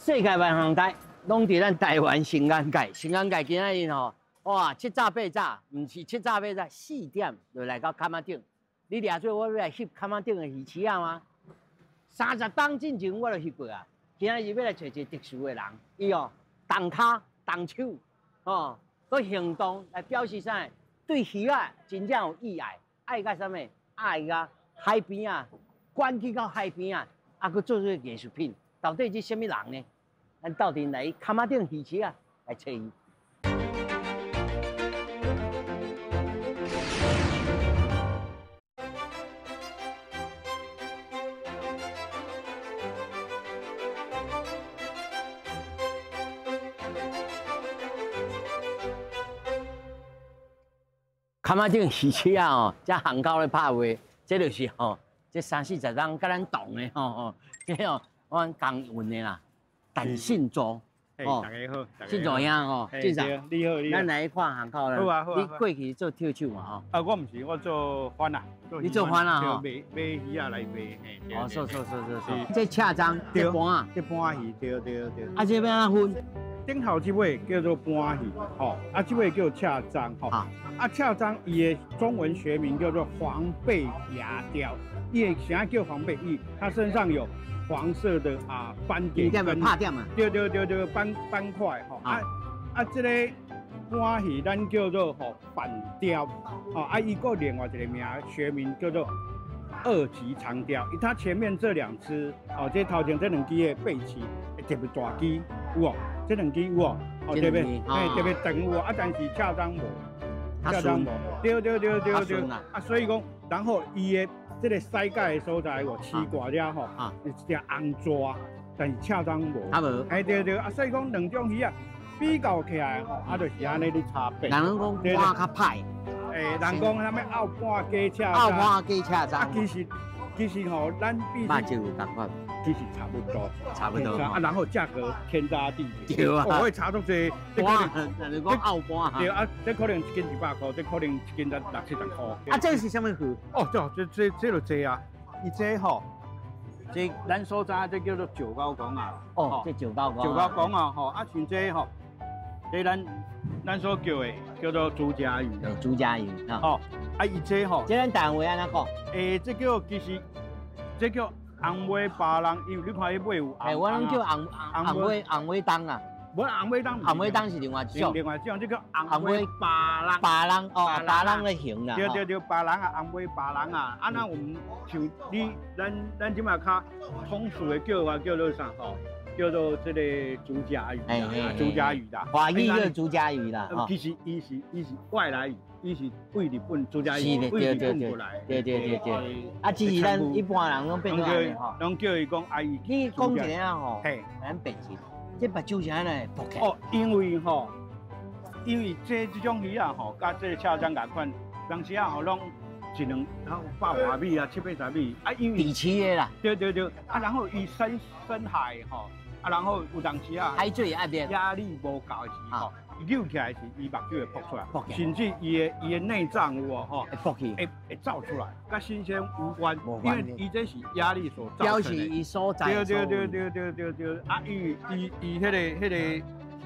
世界万象台攏佇咱台灣新眼界，新眼界今仔日吼，哇，七早八早，毋是七早八早，4點就來到崁仔頂。你掠做我欲來翕崁仔頂的魚市仔嗎？30冬進前我就翕過啊。今仔日欲來揣一个特殊的人，伊哦動跤動手，吼，閣行動來表示啥？對魚仔真正有意愛，愛甲啥物？愛甲海邊仔，關去到海邊仔，啊，閣做這個藝術品。到底這啥物人呢？咱鬥陣來崁仔頂魚市仔來揣伊。崁仔頂魚市仔吼，這巷口咧拍賣，這就是吼，這三四十冬佮咱同的吼，這吼阮工運的啦，陳信祖。哦，大家好，信祖兄吼，信祖，你好，你好。咱來看巷口啦。好啊，好啊。你過去做跳手嘛吼？啊，我毋是，我做番啊。你做番啊？吼。賣賣魚仔來賣。哦，是是是是是。這赤鬃，這盤啊，這盤魚，對對對。啊，這欲按怎分？頂頭這尾叫做盤魚，吼，啊，這尾叫赤鬃，吼。啊，赤鬃伊的中文學名叫做黃背牙鯛，伊的啥叫黃背？伊它身上有黃色的啊斑點跟對對對對斑斑塊，吼。啊啊，這個盤魚咱叫做吼板鯛，吼啊，伊閣另外一個名學名叫做二級長鯛，伊它前面這兩隻，哦，這頭前這兩支的背鰭特別大支，有無？這兩支有無？哦，特別，嘿，特別長有無？啊，但是赤鬃無，赤鬃無，對對對對對，啊，所以講，然後伊的這個鰓蓋的所在有刺掛了吼，有一隻紅蛇，但是赤鬃無，啊無，哎對對，啊，所以講兩種魚仔比較起來吼，啊，就是按呢咧差別。人攏講盤較歹，欸，人講啥物拗盤加赤鬃，拗盤加赤鬃，啊，其實其實吼，咱比肉質有仝款。其實差不多，差不多啊，然後價格天差地別。對啊，我會差足濟。盤，人講拗盤。對啊，這可能一斤200塊，這可能一斤才六七十塊。啊，這是啥物魚？哦，這這這這就濟啊！伊這吼，這咱所知這叫做石狗公啊。哦，這石狗公。石狗公啊，吼啊，像這吼，這咱咱所叫的叫做竹莢魚。對，竹莢魚。哦，啊，伊這吼，這咱台灣話按怎講？欸，這叫其實，這叫。紅尾巴人，因為你看伊尾有紅。欸，我攏叫紅紅尾紅尾鯭啊。無紅尾鯭，紅尾鯭是另外一種。另外一種，這叫紅尾巴人。巴人哦，巴人的型啦。對對對，巴人啊，紅尾巴人啊。啊，那我們像你，咱咱這馬較通俗的叫法叫做啥？吼，叫做這個竹莢魚啊，竹莢魚啦。華語叫竹莢魚啦。其實伊是伊是外來語。伊是對日本竹莢魚，對日本過來。對對對對。啊，只是咱一般人攏變做按呢吼。攏叫伊講阿姨。你講一下吼，嘿，咱辨識，這目睭是按呢凸起。哦，因為吼，因為這這種魚仔吼，佮這個赤鬃仝款，當時啊吼攏一兩百外米啊，七八十米啊，因為。底棲的啦。對對對，啊，然後伊深深海吼，啊，然後有當時啊，海水壓力壓力無夠的時吼。扭起來時，伊目睭會爆出來，甚至伊的伊的內臟有無吼，會爆去，會會走出來，佮新鮮無關，因為伊這是壓力所造成的。表示伊所在。對對對對對對對，啊，因為伊伊彼個彼個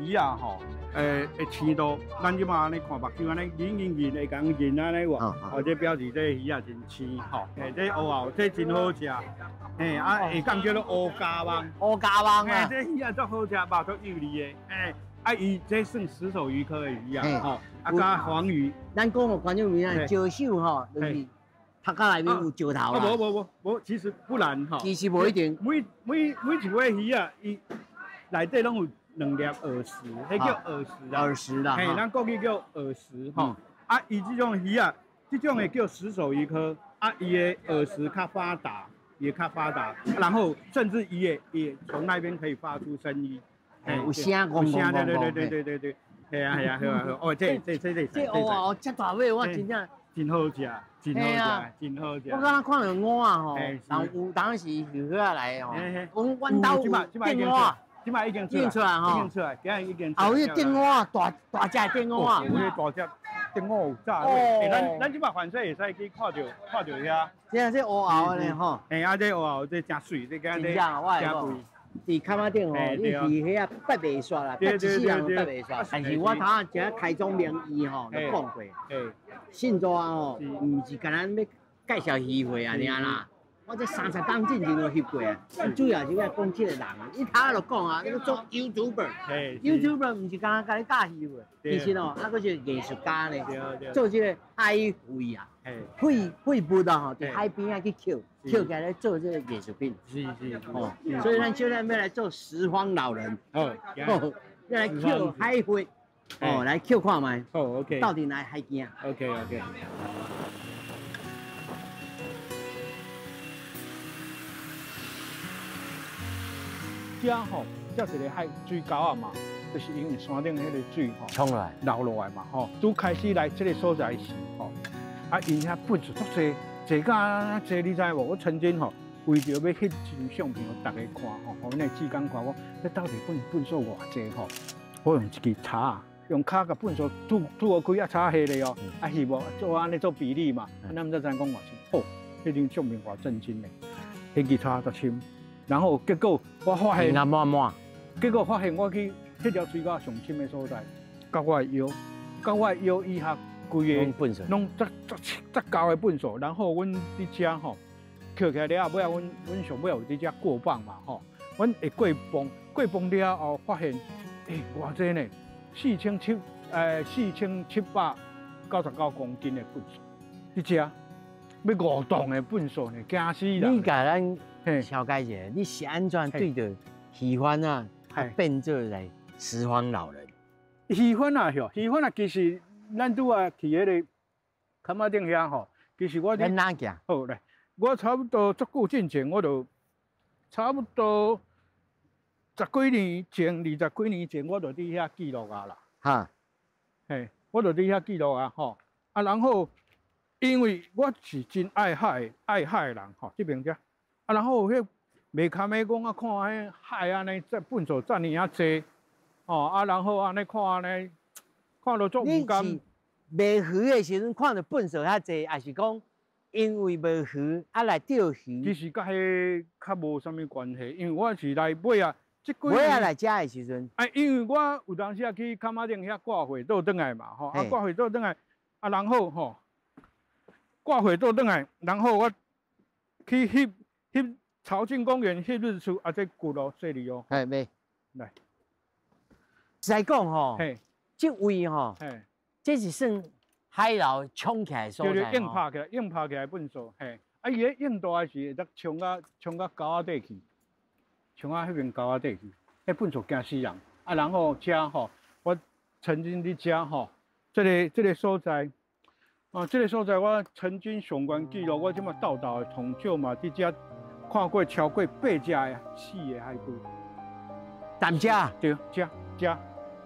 魚仔吼，會青度，咱這馬按呢看目睭按呢隱隱隱會共認按呢有無？哦，這表示這魚仔真青吼，欸，這烏鰲這真好食，嘿，啊，下港叫做烏膠網。烏膠網啊！欸，這魚仔足好食，肉足幼膩的，欸。啊，伊這算石首魚科的魚啊，吼，啊，佮黃魚。咱講予觀眾朋友，石首吼，就是頭殼內面有石頭啦。無無無無，其實不然吼。其實無一定。每每每一尾魚仔，伊內底攏有兩粒耳石，彼叫耳石啦。耳石啦。嘿，咱國語叫耳石吼。啊，伊這種魚仔，這種的叫石首魚科，啊，伊的耳石較發達，也較發達，然後甚至伊也也從那邊可以發出聲音。有聲，有聲，對對對對對對對，係啊係啊，好啊好，哦，這這這這這哦，這大尾我真正真好食，真好食，真好食。我敢若看著蚵仔吼，人有當時魚仔來吼，阮阮兜有電蚵仔，這擺已經出來吼，已經出來，今日已經。啊，有彼電蚵仔，大大隻電蚵仔，有彼大隻電蚵有炸的。咱咱這擺反正會使去看著看著遐。這這烏鰲的吼。嘿啊，這烏鰲這誠媠，這今日誠貴。伫崁仔顶吼，你鱼虾啊拔袂煞啦，拔一世人都拔袂煞。但是我头仔正开宗明义吼，就讲过，信州啊吼，毋是干焦欲介绍鱼货啊尔啦。我这30工进前就翕过啊，主要是欲讲这个人，伊头仔就讲啊，你做 YouTuber，YouTuber 毋是干焦共你教鱼货，其实哦，啊，阁是艺术家呢，做这个海废啊，废物啊吼，伫海边仔去捡，捡起来做这个艺术品。哦，所以咱小咱欲来做拾荒老人，哦，欲来捡海废，哦，来捡看觅，哦，OK，到底来海镜，OK OK。遮吼，遮一个海水沟仔嘛，就是因为山顶彼个水吼冲落来流落来嘛吼。拄开始来这个所在时吼，啊，𪜶遐粪扫足济，济甲济，你知无？我曾经吼为著欲翕一张相片，予大家看吼，予阮的志工看，我这到底粪扫偌济吼？我用一支叉仔，用跤共粪扫吐吐开，啊，叉下咧哦，啊翕无做按呢做比例嘛，啊，咱毋知影讲偌深，哦，彼张相片偌震惊的，彼支叉足深。然后结果我发现，结果发现我去彼条水沟上深的所在，到我的腰，到我的腰以下，规个拢足足足厚的粪扫。然后阮伫遮吼，捡起来了后，尾仔阮上尾有伫遮过磅嘛吼，阮会过磅，过磅了后发现，欸，偌济呢？4799公斤的粪扫，伫遮欲5吨的粪扫呢，惊死人！你共咱绍介一下，你是按怎对著鱼贩啊，变做来拾荒老人？鱼贩啊，吼，鱼贩啊，其实咱拄仔去彼个崁仔顶遐吼，其实我咱哪行？好来，我差不多足久进前，我就差不多10几年前、20几年前，我就伫遐记录啊啦。哈，嘿，我就伫遐记录啊，吼啊，然后因为我是真爱海、爱海的人吼，这边遮。啊，然后彼卖崁仔讲啊，看彼海按呢，这粪扫遮尔仔济，哦啊，然后按呢看按呢，看著足毋甘。卖鱼的时阵看著粪扫遐济，抑是讲因为无鱼啊来钓鱼？其实佮彼较无啥物关系，因为我是来尾仔，这几尾仔来遮的时阵。哎，因为我有当时啊去崁仔顶遐挂货倒转来嘛，吼，啊挂货倒转来，啊然后吼，挂货倒转来，然后我去翕。翕潮境公园翕日出啊，这骨哦，这里哦。哎，没来。实在讲吼，这位吼，这是算海流冲起来所在。对，硬拍起来，硬拍起来粪扫，嘿。啊，伊彼硬大时会得冲到沟仔底去，冲到彼边沟仔底去，彼粪扫惊死人。啊，然后遮吼，我曾经伫遮吼，这个所在，啊，这个所在我曾经上悬记录，我这马豆豆的同少嘛伫遮。看过超过8只的死的海龟，踮遮？对，遮遮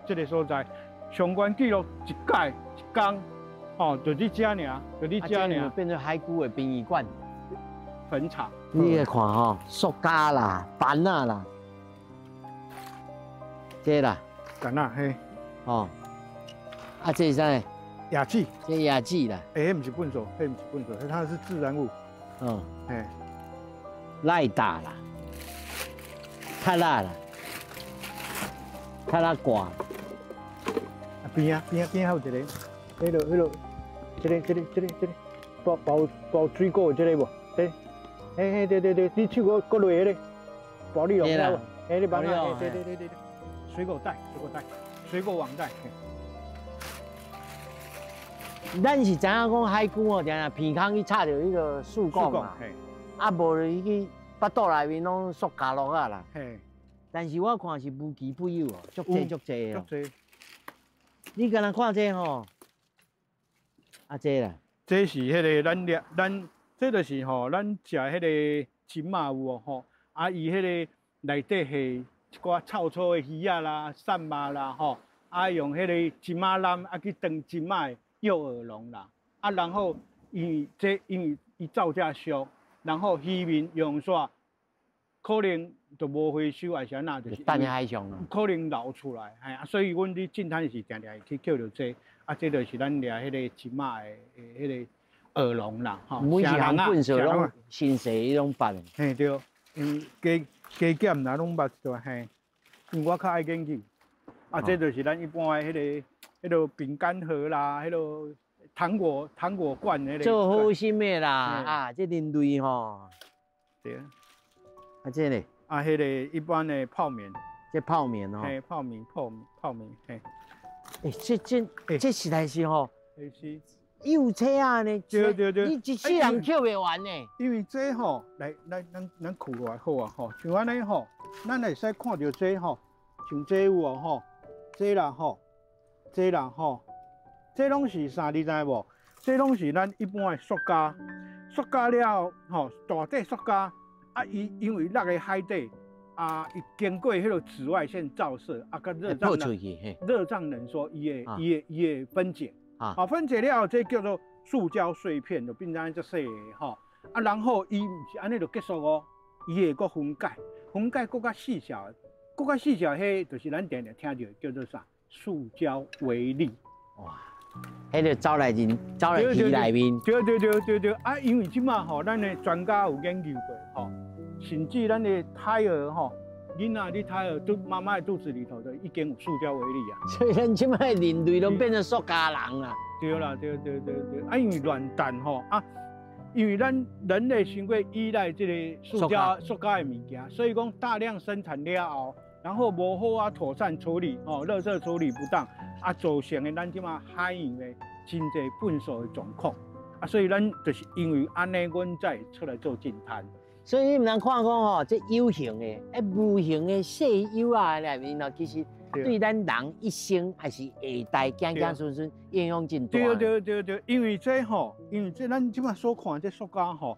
这个所在，上悬记录一届一工，哦，就伫遮尔，就伫遮尔，变做海龟的殡仪馆、坟场。你来看吼，塑胶啦、板仔啦，这啦，矸仔嘿，哦，啊，这是啥？椰子，这椰子啦。欸，彼毋是粪扫，彼毋是粪扫，它是自然物。哦，嘿。赖打啦，塔拉啦，塔拉挂。啊边啊边啊边还有一个，彼个彼个，这个这个这个这个，包包包水果的这个无？嘿，嘿嘿对对对，你手阁阁落彼个，包你用了无？嘿，你帮我，对对对对对，水果袋水果袋，水果网袋。咱是知影讲海龟哦，定定鼻孔去插著彼个树干嘛。啊，无就伊去腹肚内面拢塑胶落啊啦。嘿。但是我看是无奇不有哦，足济足济哦。足济。你敢若看这吼？啊，这啦。这是彼个咱掠咱，这就是吼，咱食彼个金仔有无吼？啊，伊彼个内底下一寡臭臭的鱼仔啦、鳝肉啦吼，啊，用彼个金仔篮啊去装金仔的诱饵笼啦。啊，然后因为这因为伊造价俗。然后渔民用煞，可能就无回收，还是按怎，就是等在海上可能流出来，嘿啊，所以阮伫进滩时定定会去捡著这，啊，这就是咱掠彼个金仔的彼个饵笼啦，吼。每一项粪扫拢新鲜，彼种办。嘿对，因为加加減啦，攏捌一段嘿。因為我較愛研究，啊，這就是咱一般的彼個餅乾盒啦，彼個糖果罐彼個。做好心的啦，啊，這人類吼。對啊。啊，這咧？啊，彼個一般的泡麵。這泡麵哦。嘿，泡麵，泡麵，泡麵，嘿。欸，這實在是吼。是。幼冊啊呢？對對對。你一世人抾袂完呢。因為這吼，來來，咱抾落來好啊吼，像按呢吼，咱會使看著這吼，像這有哦吼，這啦吼，這啦吼，這攏是啥？你知無？這攏是咱一般的塑膠，塑膠了後吼，大塊塑膠啊，伊因為落佇海底啊，伊經過彼個紫外線照射啊，佮熱脹熱脹冷縮，伊會分解。啊，分解了後，這叫做塑膠碎片，就變成這細个吼。啊，然後伊毋是按呢就結束哦，伊會閣分解，分解閣較細小，閣較細小，彼就是咱定定聽著叫做啥？塑膠微粒。哇，彼個走來人，走來魚內面。對對對對對，啊，因為這馬吼，咱的專家有研究過吼，甚至咱的胎兒吼。囡仔，你胎兒肚媽媽的肚子裡頭就已經有塑膠微粒啊。所以咱這擺人類攏變成塑膠人啦。對啦，對對對對，啊，因為亂彈吼啊，因為咱人類傷過依賴這個塑膠的物件，所以講大量生產了後，然後無好啊妥善處理哦，垃圾處理不當啊，造成的咱這馬海洋的真濟糞埽的狀況啊，所以咱就是因為按呢，阮才會出來做淨灘。所以你毋通看講吼，這有形的、欸無形的細幼仔內面哦，其實對咱人一生還是下代子子孫孫影響真大。對對對對，因為這吼，因為這咱這馬所看這塑膠吼，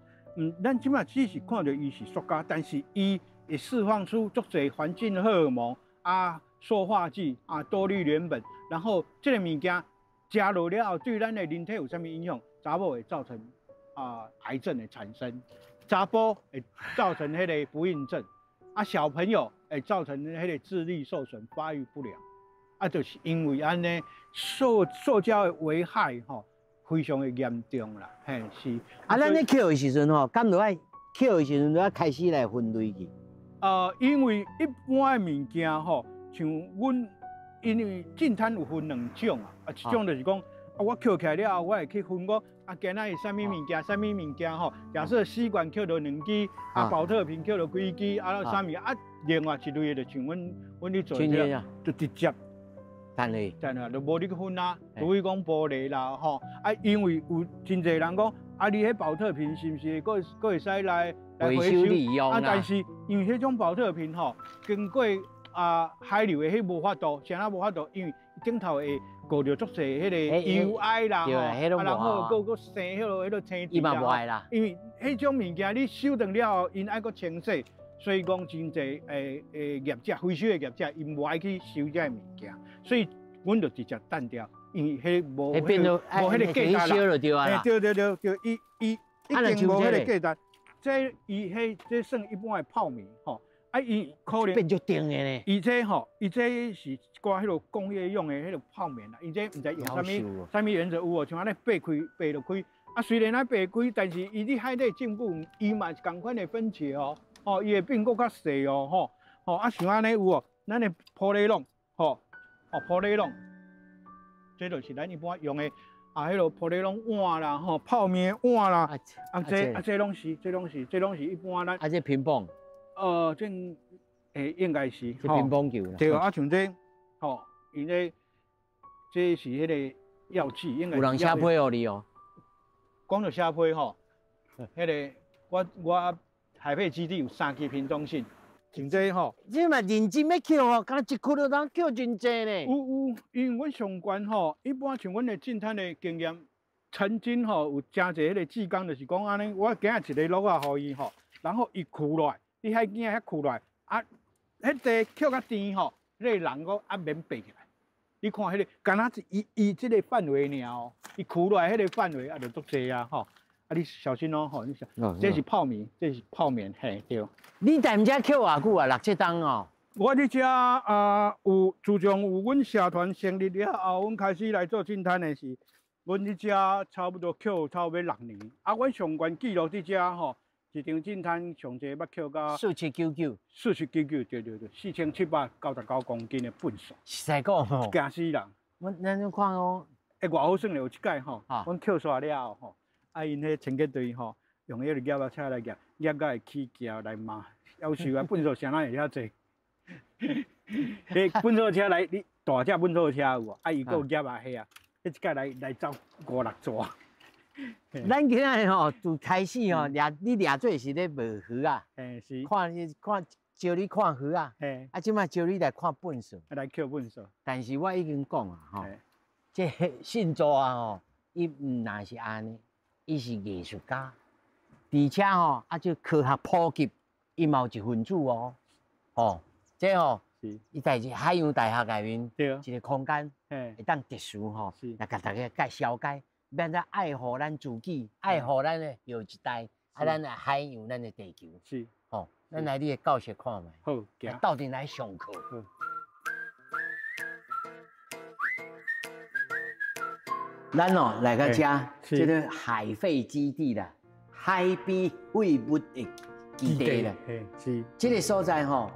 咱這馬只是看著伊是塑膠，但是伊會釋放出足濟環境荷爾蒙啊、塑化劑啊、多氯聯苯，然後這個物件食落了後，對咱的人體有啥物影響？查某會造成啊癌症的產生。查埔會造成彼個不孕症，啊，小朋友會造成彼個智力受損、發育不良，啊，就是因為按呢塑膠的危害吼，非常的嚴重啦，嘿是。啊，咱咧抾的時陣吼，敢著愛抾的時陣就愛開始來分類去？因為一般的物件吼，像阮因為淨灘有分兩種啊，啊，一種就是講，啊，我抾起來了後，我會去分講。啊，今仔是啥物物件？啥物物件吼？假設吸管抾著兩支，啊，寶特瓶抾著幾支，啊，啥物啊？另外一類的就像阮咧做這個，就直接彈咧，彈啊，就無你去分啊。除非講玻璃啦，吼啊，因為有真濟人講，啊，你彼寶特瓶是毋是閣會使來回收利用啊？但是因為彼種寶特瓶吼，經過啊海流的彼無法度，啥物無法度？因為頂頭會過著足濟彼個油埃啦，吼，啊，然後閣生彼個青伊嘛無愛啦。因為彼種物件你收轉了後，𪜶愛閣清洗，所以講真濟業者回收的業者，𪜶無愛去收這个物件，所以阮就直接擲掉，因為彼無無彼個價值啦。對對對對，伊已經無彼個價值。這伊彼這算一般的泡麵吼。啊，伊可能變足甜的呢。伊這吼，伊這是一寡彼個工業用的彼個泡麵啦。伊這毋知用啥物原則有無？像按呢掰開掰就開。啊，雖然按掰開，但是伊佇海底浸久，伊嘛是仝款會分解哦。哦，伊會變閣較細哦，吼。吼，啊，像按呢有無？咱的玻璃籠，吼，哦，玻璃籠，這就是咱一般用的啊，彼個玻璃籠碗啦，吼，泡麵碗啦。啊，這攏是，這攏是，這攏是一般咱。啊，這乒乓。這應該是這乒乓球啦。對啊，像這吼，𪜶這是彼個藥劑，應該。有人寫批予你哦。講著寫批吼，彼個我海配基地有三支瓶裝信，像這吼。你嘛認真欲抾哦，敢若一窟就通抾真濟呢。有有，因為阮上懸吼，一般像阮的淨灘的經驗，曾經吼有誠濟彼個志工，就是講按呢，我今仔一个簍仔予伊吼，然後伊跍落來。你海囝遐跍落來，啊，彼個抾較甜吼，彼個人閣啊免爬起來。你看彼個，敢若伊伊這個範圍爾哦，伊跍落來彼個範圍啊，就足濟啊吼。啊，你小心哦吼，你小，這是泡麵，這是泡麵，嘿對。你佇遮抾偌久啊？六七冬哦。我佇遮啊，有自從有阮社團成立了後，阮開始來做淨灘的時，阮佇遮差不多抾差不多6年。啊，阮上懸記錄佇遮吼。一場淨灘上濟捌抾到4799，4799，對對對，4799公斤的糞埽。實在講吼，驚死人！阮咱怎看哦？欸，偌好耍咧，有一擺吼，阮抾煞了後吼，啊，𪜶彼清潔隊吼，用彼個夾仔車來夾，夾甲會起膠來罵，夭壽啊，糞埽啥人會遐濟？彼糞埽車來，你大隻糞埽車有無？啊，伊閣有夾仔彼啊，彼一擺來走五六座。咱今仔日吼，自開始吼，掠你掠做是咧摸魚啊，是，看你看招你看魚啊，啊，這擺招你來看糞埽，來抾糞埽。但是我已經講啊，吼，這信祖啊，吼，伊毋若是按呢，伊是藝術家，而且吼，啊，這科學普及，伊嘛有一份子哦，吼，這吼，伊在這海洋大學內面，一個空間，會當特殊吼，來共大家介紹解。欲按怎愛護咱自己，愛護咱的後一代，啊，咱的海洋，咱的地球。是，吼，咱來你的教室看覓。好，鬥陣來上課。咱哦來到這，這个海廢基地啦，海邊廢物的基地啦。是。這个所在吼，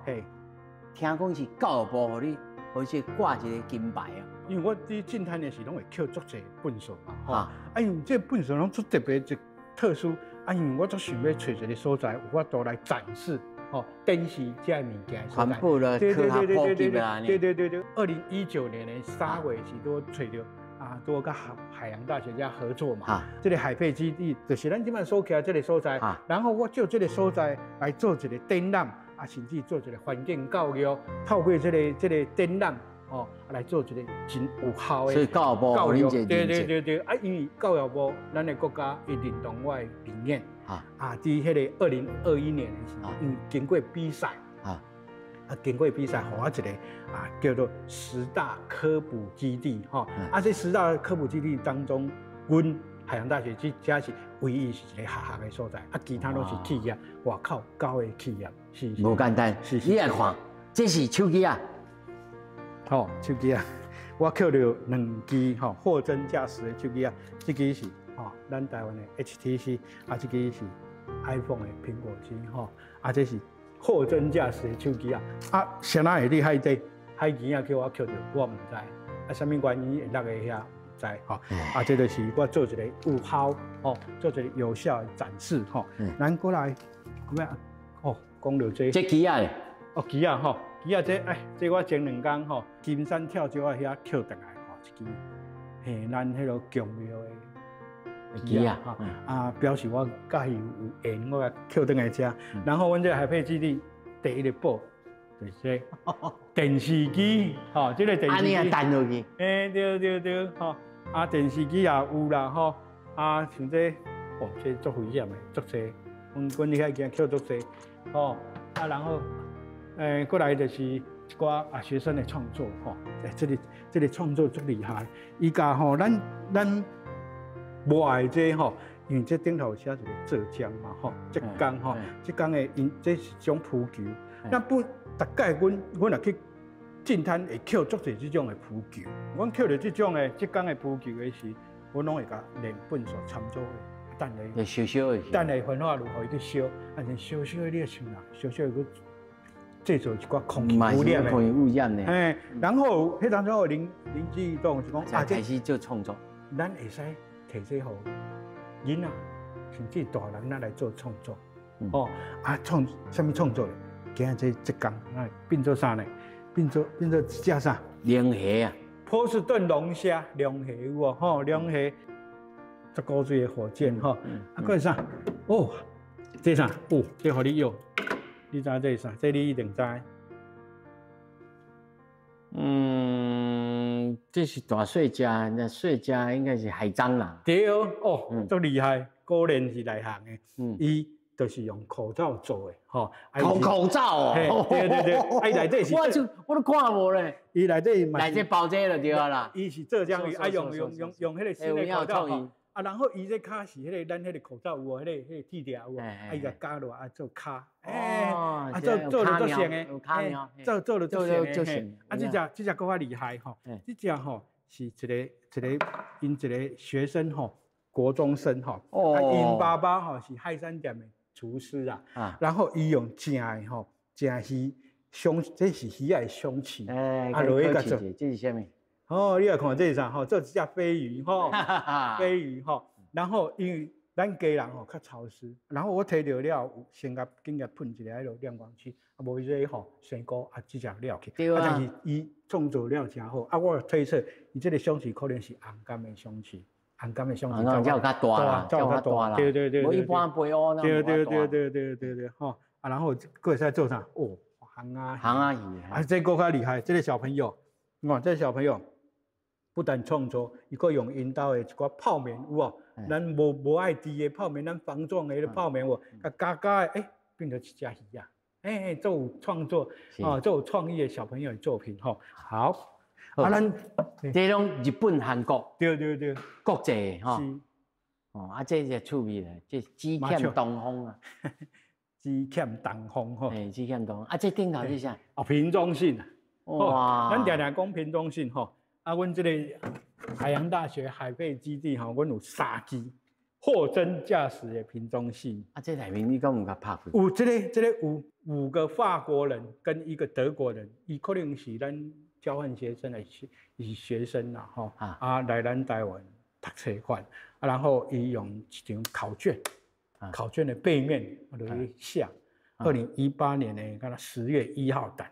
聽講是教育部予你，好似掛一個金牌啊。因為我佇淨灘的時攏會抾足濟糞埽嘛，吼，啊，因為這糞埽攏足特別，一特殊，啊，因為我足想欲揣一個所在，有法度來展示，吼，展示這个物件。環保啦，科學普及啦，對對對對。2019年的3月是拄揣著，啊，拄佮海洋大學遮合作嘛，這个海廢基地就是咱這擺所徛這个所在，然後我就這个所在來做一個展覽，啊，甚至做一個環境教育，透過這个展覽。哦，來做一個真有效的所以教育部教育，對對對對，啊，因為教育部咱的國家會認同我的理念，啊，佇彼个2021年的時候，因為經過比賽，啊，經過比賽，予我一個啊叫做十大科普基地，吼，啊，這十大科普基地當中，阮海洋大學這遮是唯一是一個學校的所在，啊，其他攏是企業，外口九个企業，是，無簡單，是，你來看，這是手機啊。吼，手機啊，我抾著兩支吼貨真價實的手機啊，這支是吼咱台灣的 HTC，啊，這支是 iPhone 的蘋果機吼，啊，這是貨真價實的手機啊，啊，啥人會佇海底海墘仔叫我抾著，我毋知，啊，啥物原因會落在遐，毋知吼，啊，這就是我做一个有效吼，做一个有效的展示吼。咱過來，咩啊？哦，講著這，這機仔，哦，機仔吼。機仔這哎，這我前兩工吼，金山跳石仔遐抾轉來吼，一支，嘿，咱彼个宮廟的機仔吼，啊，表示我佮伊有緣，我共抾轉來遮。然後阮這个海廢基地第一个寶就是這電視機，吼，這个電視機。按呢彈落去。欸，對對對，吼，啊，電視機也有啦，吼，啊，像這，哦，這足危險的，足濟，阮阮遐已經抾足濟，吼，啊，然後。欸，過來就是一寡啊學生的創作吼，欸，這个創作足厲害。伊共吼，咱無愛這吼，因為這頂頭寫一個浙江嘛吼，浙江吼，浙江的𪜶這是一種浮球。那不，逐擺阮若去淨灘會抾足濟這種的浮球。阮抾著這種的浙江的浮球的時，阮攏會共連糞埽摻做伙，等下燒燒的，等下焚化爐予伊去燒，啊，燒燒的你也想啦，燒燒的閣。製造一寡空氣污染的，空氣污染的。嘿，然後彼當中我靈機一動是講，啊，開始做創作，咱會使提這予囡仔，甚至大人咱來做創作，哦，啊，創啥物創作咧？今仔這浙江啊，變做啥呢？變做這啥？龍蝦啊，波士頓龍蝦，龍蝦有無？吼，龍蝦，足古錐的火箭吼，啊，閣啥？哦，這啥？哦，這予你用。你知這是啥？這你一定知。嗯，這是大細隻，那細隻應該是海蟑螂。對哦，足厲害，果然是內行的。伊就是用口罩做的，吼。口罩哦。對對對，啊，伊內底是。我都看無咧。伊內底內底包這就對啦。伊是浙江魚，啊用用用用彼个新的口罩。啊，然後伊這跤是彼个咱彼个口罩有無？彼个彼个鐵條有無？啊，伊共加落啊做跤，欸，啊做做了足成的，做做了足成的，啊，這隻這隻閣較厲害吼，這隻吼是一个一个𪜶一个學生吼，國中生吼，啊，𪜶爸爸吼是海產店的。廚師啊，然後伊用正的吼，正魚雙，這是魚仔的雙翅，啊，落去共做，這是啥物？哦，你來看這是啥？吼，這一隻飛魚吼，飛魚吼，然後因為咱家人吼較潮濕，然後我提著了，先共緊共噴一个彼落亮光漆，啊無這吼生菇啊，這隻了去，啊但是伊創作了誠好，啊我推測伊這个雙翅可能是紅柑的雙翅，紅柑的雙翅，才有較大啦，才有較大啦，對對對，無一般飛烏對對對對對對對，吼，啊然後閣會使做啥？哦，烘仔烘仔魚，啊這閣較厲害，這个小朋友，哇，這个小朋友。不但創作，伊閣用𪜶兜的一寡泡棉有無？咱無愛挃的泡棉，咱防撞的彼个泡棉有無？共加加的，欸，變成一隻魚啊！欸，做有創作啊，做有創意的小朋友的作品吼。好，啊，咱這攏日本、韓國，對對對，國際吼。哦，啊，這是趣味咧，這只欠東風啊，只欠東風吼。欸，只欠東風。啊，這頂頭是啥？哦，瓶中信。哇，咱定定講瓶中信吼。啊，阮這個海洋大學海貝基地吼，阮有三支貨真價實的瓶中信。啊，這內面你敢有共拍？有，這個有五個法國人跟一個德國人，伊可能是咱交換學生的學是學生啦，吼啊來咱台灣讀冊款，啊，然後伊用一張考卷，考卷的背面落去寫，2018年的敢若10月1號誕，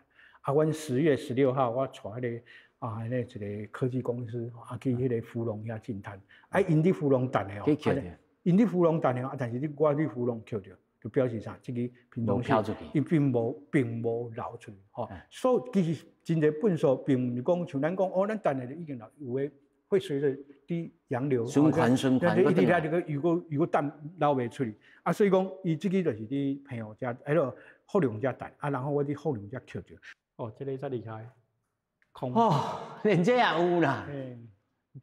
啊，阮10月16號我帶彼個。啊，彼個一個科技公司啊，去彼個福隆遐進攤，啊，𪜶佇福隆等的哦，𪜶佇福隆等的哦，啊，但是你我佇福隆抾著，就表示啥？這个瓶中信，伊並無流出去，吼。所以其實真濟糞埽並毋是講像咱講哦，咱等的就已經流，有的會隨著佇洋流循環循環，一直遐這個又閣又閣淡流袂出去，啊，所以講伊這个就是佇澎湖遮，彼個福隆遮等，啊，然後我佇福隆遮抾著，哦，這个才厲害。哦，連這也有啦。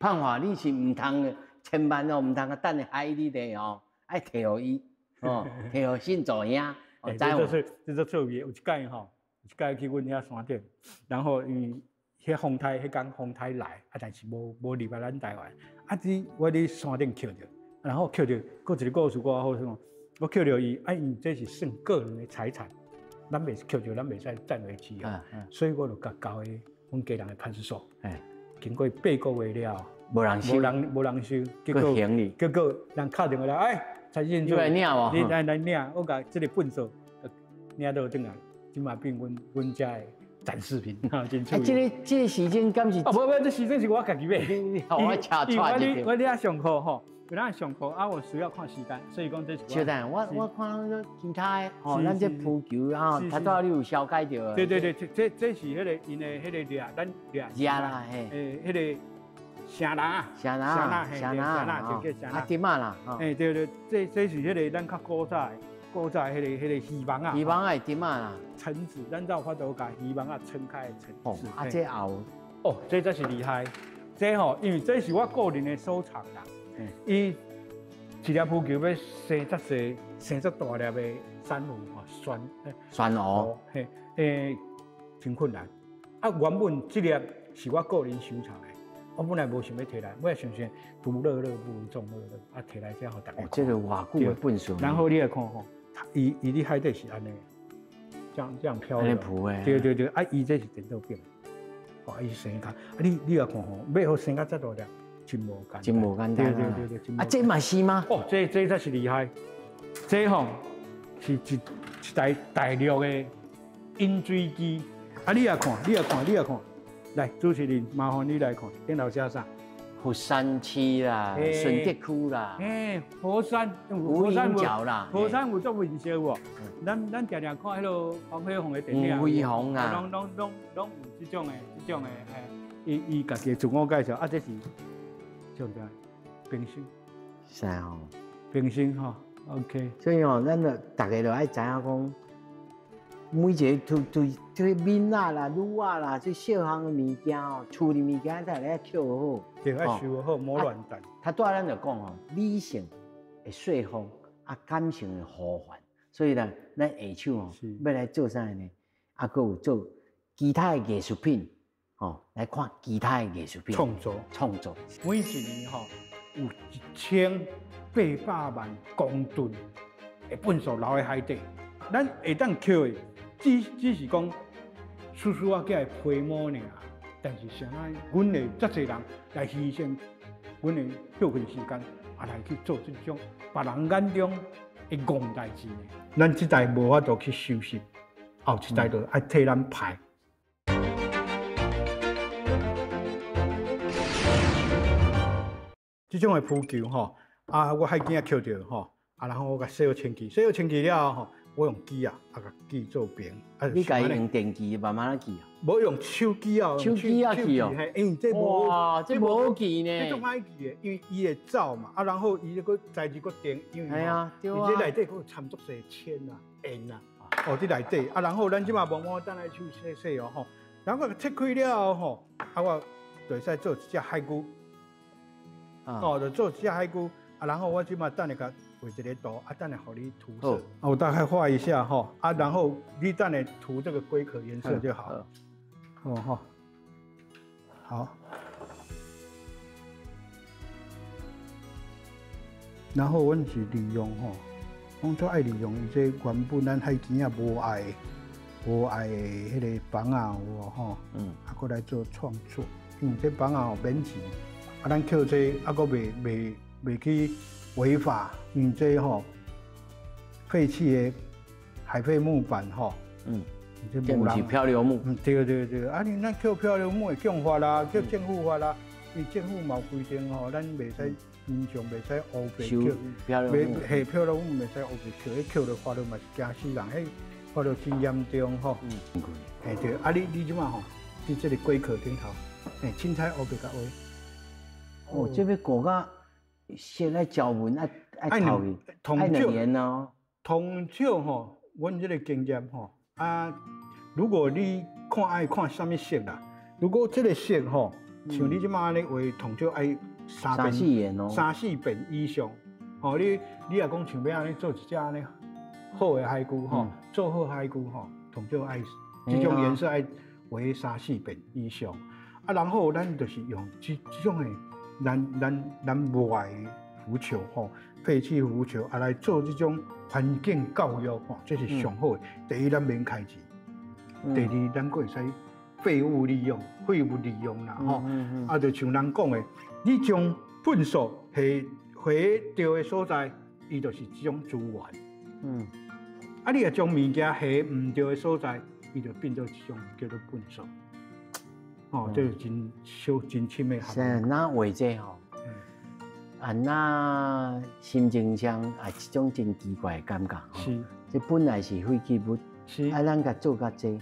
胖華，你是毋通千萬哦，毋通啊等佇海裡底哦，愛提予伊，哦，提予信祖兄。欸，這是這做趣味，有一擺吼，有一擺去阮遐山頂，然後因為彼風颱，彼工風颱來，啊，但是無入來咱台灣，啊，佇我佇山頂抾著，然後抾著，閣一個故事閣好耍，我抾著伊，啊，因為這是算個人的財產，咱袂抾著，咱袂使佔為己有，所以我就共交予阮家人的派出所，經過八個月了，無人收，無人收，結果結果人敲電話來，哎，陳先生，你來領無？你來來領，我共這个糞埽領倒轉來，這嘛變阮阮遮的展示品，哈，真趣味。啊，這個時鐘敢是？哦，無無，這時鐘是我家己買。我車帶一我佇遐上課吼，有當上課啊，我需要看時間，所以講這是。稍等，我看咱其他的，吼，咱這浮球啊，頭拄仔你有紹介著。對對對，這是彼个𪜶的彼个掠，咱掠。掠啦，嘿。欸，彼个聲拿，聲拿，聲拿，就叫聲拿。啊，點仔啦，欸，對對，這是彼个咱較古早的，古早彼个彼个漁網仔。漁網仔的點仔啦。橙子，咱才有法度共漁網仔撐開的橙子。啊，這也有。哦，這才是厲害。這吼，因為這是我個人的收藏啦。伊一粒浮球欲生遮濟，生遮大粒的珊瑚吼，珊珊瑚，嘿，欸，真困難。啊，原本這粒是我個人收藏的，我本來無想欲提來，我也想想獨樂樂不如眾樂樂，啊，提來這予大家看。這個偌久的糞埽。然後你來看吼，伊佇海底是按呢，這樣漂流。對對對，啊，伊這是顛倒變，哦，伊生較，啊，你來看吼，欲予生甲遮大粒。真無簡單，真無簡單。對對對對，啊，這嘛是嗎？哦，這才是厲害，這吼是一台大陸的飲水機。啊，你也看，你也看，你也看，來，主持人麻煩你來看，頂頭寫啥？佛山市啦，順德區啦。欸，佛山，無影腳啦。佛山有足面熟無？咱定定看彼个黃飛鴻的電影。黃飛鴻啊。攏有這種的，這種的，欸，伊家己自我介紹，啊，這是。上正冰箱，是哦，冰箱吼，OK。所以哦，咱就逐家就愛知影講，每一个對對對囡仔啦、女仔啦，這細項的物件哦，厝裡物件才會抾好，對，愛收好，莫亂擲。頭拄仔咱就講吼，理性會說服，啊，感性會呼喚，所以呢，咱下手哦，欲來做啥呢？啊，閣有做其他的藝術品。哦，來看其他的藝術品創作，創作。每一年吼有1800萬公噸的的糞埽留佇海底，咱會當抾的，只是講絲絲仔仔的皮毛爾。但是啥物？阮會遮濟人來犧牲阮的歇睏時間，啊來去做這種別人眼中的戇代誌呢？咱這代無法度去收拾，後一代就愛替咱排。這種的浮球吼，啊，我海墘仔抾著吼，啊，然後我共洗好清氣，洗好清氣了後吼，我用機仔啊，共鋸做平。啊，你家用電鋸慢慢仔鋸啊？無用手機啊，手機仔鋸哦。因為這無哇，這無好鋸呢。這足歹鋸的，因為伊會走嘛，啊，然後伊閣材質閣定，因為係啊，對啊。伊這內底閣摻足濟鉛啊、鉛啊，哦，佇內底啊，然後咱這馬慢慢等來手洗洗哦吼，然後切開了後吼，啊，我就會使做一隻海龜。哦，就做一隻海龜啊，然後我這馬等下共畫一个圖，啊，等下予你塗色。啊，我大概畫一下吼，啊，然後你等下塗這個龜殼顏色就好。哦吼，好。然後阮是利用吼，講做愛利用伊這原本咱海墘仔無愛的、無愛的彼个房仔有無吼？啊，閣來做創作，因為這房仔吼免錢。啊，咱抾這啊，閣袂去違法，因為這吼廢棄的海廢木板吼，這這毋是漂流木。對對對，啊，你咱抾漂流木會共罰啦，叫政府罰啦，因為政府嘛有規定吼，咱袂使民眾袂使烏白抾漂流木，嘿，漂流木袂使烏白抾，彼抾著罰著嘛是驚死人，彼罰著真嚴重吼。嘿對，啊你這馬吼，佇這个龜殼頂頭，嘿，凊彩烏白共畫。哦，這欲裹甲色愛膠紋愛愛透去，愛兩年哦。通少吼，阮這个經驗吼，啊，如果你看愛看啥物色啦，如果這个色吼，像你這馬按呢畫，通少愛三四遍哦，三四遍以上。吼，你若講像欲按呢做一隻按呢好的海龜吼，做好海龜吼，通少愛這種顏色愛畫三四遍以上。啊，然後咱就是用這種的。咱無愛的浮球吼，廢棄浮球啊來做這種環境教育吼，這是上好的。第一，咱免開錢；第二，咱閣會使廢物利用、廢物利用啦吼。啊，就像人講的，你將糞埽下下對的所在，伊就是這種資源。啊，你若將物件下毋對的所在，伊就變做一種叫做糞埽。哦，這是真小真深的學問。是，那畫這吼，啊，那心情上啊，一種真奇怪的感覺。是。這本來是廢棄物，是。啊，咱共做較濟，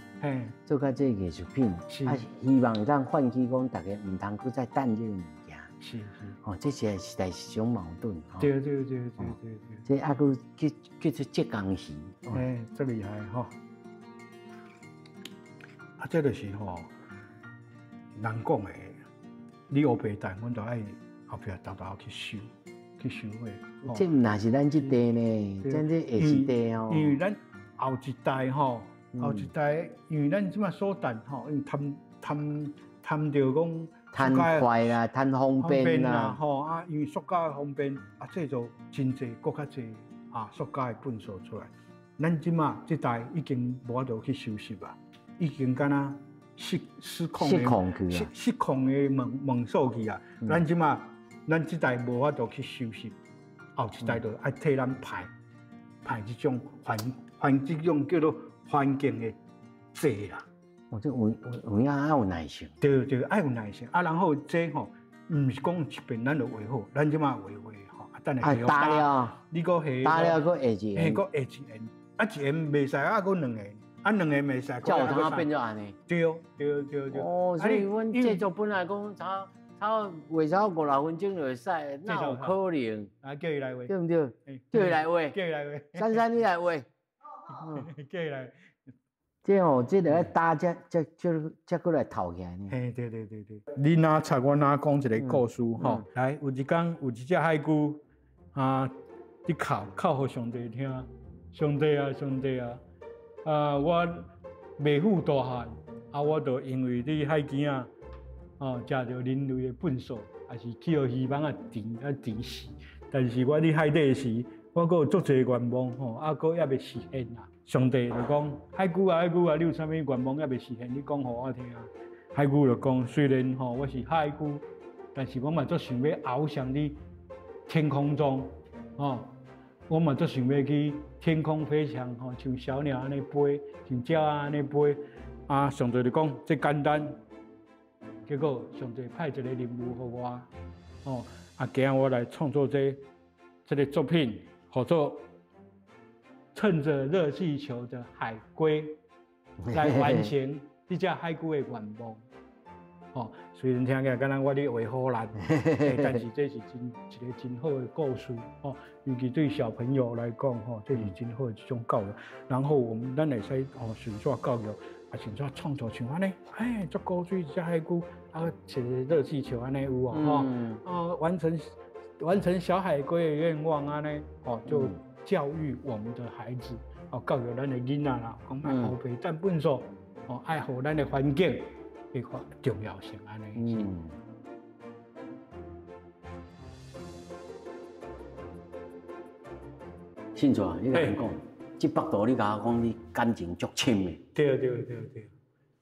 做較濟藝術品，啊，希望咱喚起講大家毋通閣再等這个物件。是是。哦，這是實在是一種矛盾。對對對對對對。這啊，閣叫做浙江魚。哎，這厲害吼！啊，這就是吼。人講的，你烏白等，阮就愛後壁沓沓去收，去收貨。這毋若是咱這代呢，咱這下一代哦。因為咱後一代吼，後一代，因為咱這馬所趁吼，因為貪貪貪著講貪快啦，貪方便啦，吼啊，因為塑膠方便啊，製造真濟，閣較濟啊，塑膠的糞埽出來。咱這馬這代已經無法度去收拾啊，已經敢若。失控的失控的猛獸去啊！咱這馬，咱這代無法度去收拾，後一代就愛替咱排排這種環這種叫做環境的債啦。哦，這有影愛有耐性。對對，愛有耐性啊！然後這吼，毋是講一遍咱就畫好，咱這馬畫畫吼，啊等下打了，你閣下打了閣下一下，閣下一下，啊一下袂使啊，閣兩下。啊，兩个袂使，才有通變做按呢。對對對對。哦，所以阮製作本來講，差畫差五六分鐘就會使，哪有可能？啊，叫伊來畫。對毋對？叫伊來畫。叫伊來畫。珊珊，你來畫。叫伊來。這吼，這個愛打才才才才閣來透起來呢。嘿，對對對對。你若插我若講一个故事吼，來，有一工有一隻海龜啊，佇哭哭予上帝聽，上帝啊，上帝啊！啊！我袂赴大漢，啊！我就因為佇海墘仔，哦，食著人類的糞埽，也是去予魚蠓仔甜啊甜死。但是我佇海底時，我閣有足濟願望吼，啊，閣猶未實現啦。上帝就講：海龜啊，海龜啊，你有啥物願望猶未實現？你講予我聽。海龜就講：雖然吼我是海龜，但是我嘛足想欲翱翔佇天空中，吼，我嘛足想欲去天空飛翔，吼，像小鳥按呢飛，像鳥仔按呢飛。啊，上帝就講：這簡單。結果上帝派一個任務予我，吼，啊，今仔我來創作這個作品，號做乘著熱氣球的海龜來完成這隻海龜的願望。吼，雖然聽起來敢若我咧畫虎爛，但是這是真一個真好的故事，吼，尤其對小朋友來講，吼，這是真好的一種教育。然後我們咱會使吼順續教育，啊，順續創作像按呢，哎，足古錐一隻海龜，啊，一個熱氣球按呢有無？吼，啊，完成小海龜的願望按呢，吼，就教育我們的孩子，哦，教育咱的囡仔啦，講愛烏白歃糞埽，哦，愛護咱的環境。這個重要性按呢。嗯。信全，你共阮講，這幅圖你共我講，你感情足深的。對對對對。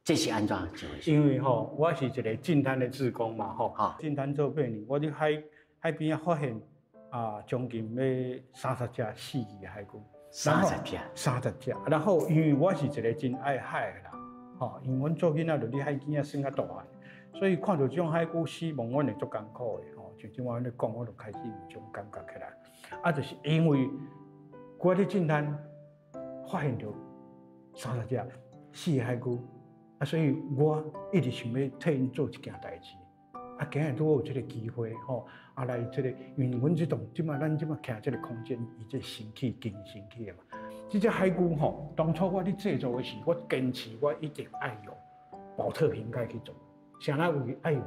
這是按怎一回事？因為吼，我是一個淨灘的志工嘛，吼。淨灘做八年，我佇海邊仔發現啊，將近欲30隻死去的海龜。三十隻。30隻。然後，因為我是一個真愛海的人。吼，因為阮做囡仔就佇海邊仔耍甲大漢，所以看著這種海龜死亡，阮會足艱苦的吼。像這擺按呢講，我就開始有這種感覺起來。啊，就是因為我佇淨灘發現著30隻死的海龜，啊，所以我一直想欲替𪜶做一件代誌。啊，今日拄好有這個機會吼，啊來這個，因為阮這棟這擺咱這擺徛這個空間，伊這新起更新起的嘛。這隻海龜吼，當初我咧製作的時，我堅持我一定愛用寶特瓶蓋去做。啥人為愛用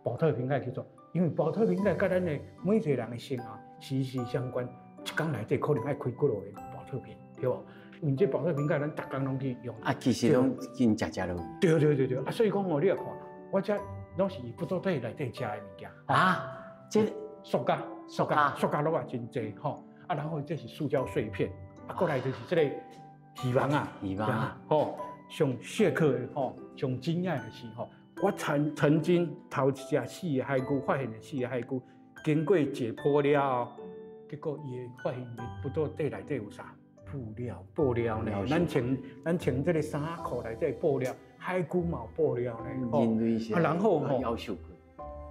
寶特瓶蓋去做？因為寶特瓶蓋佮咱的每一個人的生活息息相關。一工內底可能愛開幾落個寶特瓶，對無？因為這寶特瓶蓋咱逐工攏去用。啊，其實攏已經食食落。對對對對，啊，所以講吼，你若看，我這攏是腹肚底內底食的物件。啊，這塑膠橐仔真濟吼，啊，然後這是塑膠碎片。啊，過來就是這個魚網啊，魚網啊，吼，上雪克的吼，上驚訝的是吼，我曾經頭一隻死的海龜，發現的死的海龜，經過解剖了後，結果伊會發現伊腹肚底內底有啥？布料，布料呢？咱穿這個衫褲內底布料，海龜嘛有布料呢。啊，然後吼，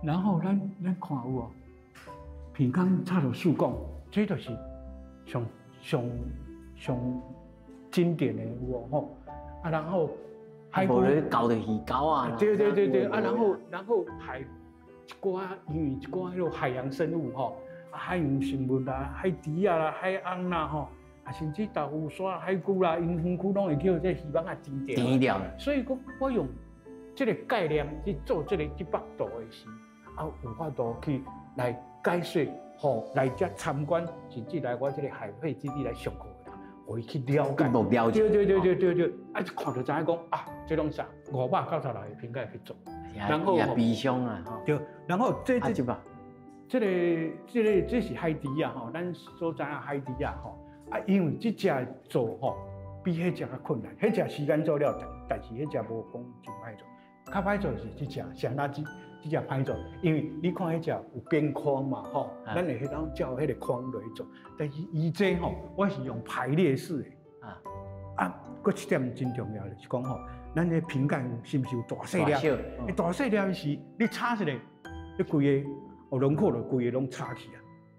然後咱看有無？平康插著樹幹，這就是上上上經典的有無吼？啊，然後海龜咬著魚鈎啊！對對對對，啊，然後海一寡，因為一寡彼個海洋生物吼，海洋生物啦、海豬仔啦、海翁啦吼，啊，甚至豆腐沙、海龜啦，𪜶身軀攏會叫這魚網仔纏著。纏著。所以講，我用這個概念去做這個這幅圖的時，啊，有法度去來解說，予來遮參觀，甚至來我這個海廢基地來上課的人，予伊去了解。了解。對對對對對對，啊，一看就知影講啊，這攏啥596個瓶蓋去做。然後也悲傷啊。對，然後這是海豬仔吼，咱所知影海豬仔吼，啊，因為這隻做吼比彼隻較困難，彼隻時間做了長，但是彼隻無講真歹做，較歹做是這隻，啥那這這隻歹做，因為你看彼隻有邊框嘛吼，咱會彼當照彼個框來做，但是伊這吼，我是用排列式的。啊啊，閣一點真重要的是講吼，咱這瓶蓋是毋是有大細粒？大細粒時，你插一個，你規個哦輪廓就規個攏插去啊，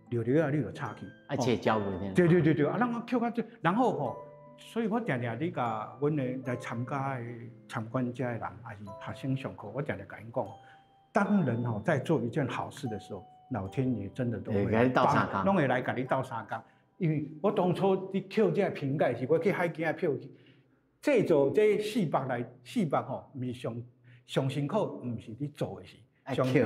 對對啊，你就插去。啊，切膠袂對對對對，啊，咱我扣較濟，然後吼，所以我定定咧共阮的來參加的參觀者的人，抑是學生上課，我定定共𪜶講，當人吼在做一件好事的時候，老天爺真的都會幫，攏會來共你鬥相共。因為我當初佇抾這個瓶蓋時，我去海墘仔抾去，製作這四百來四百吼，毋是上上辛苦，毋是佇做的時，上抾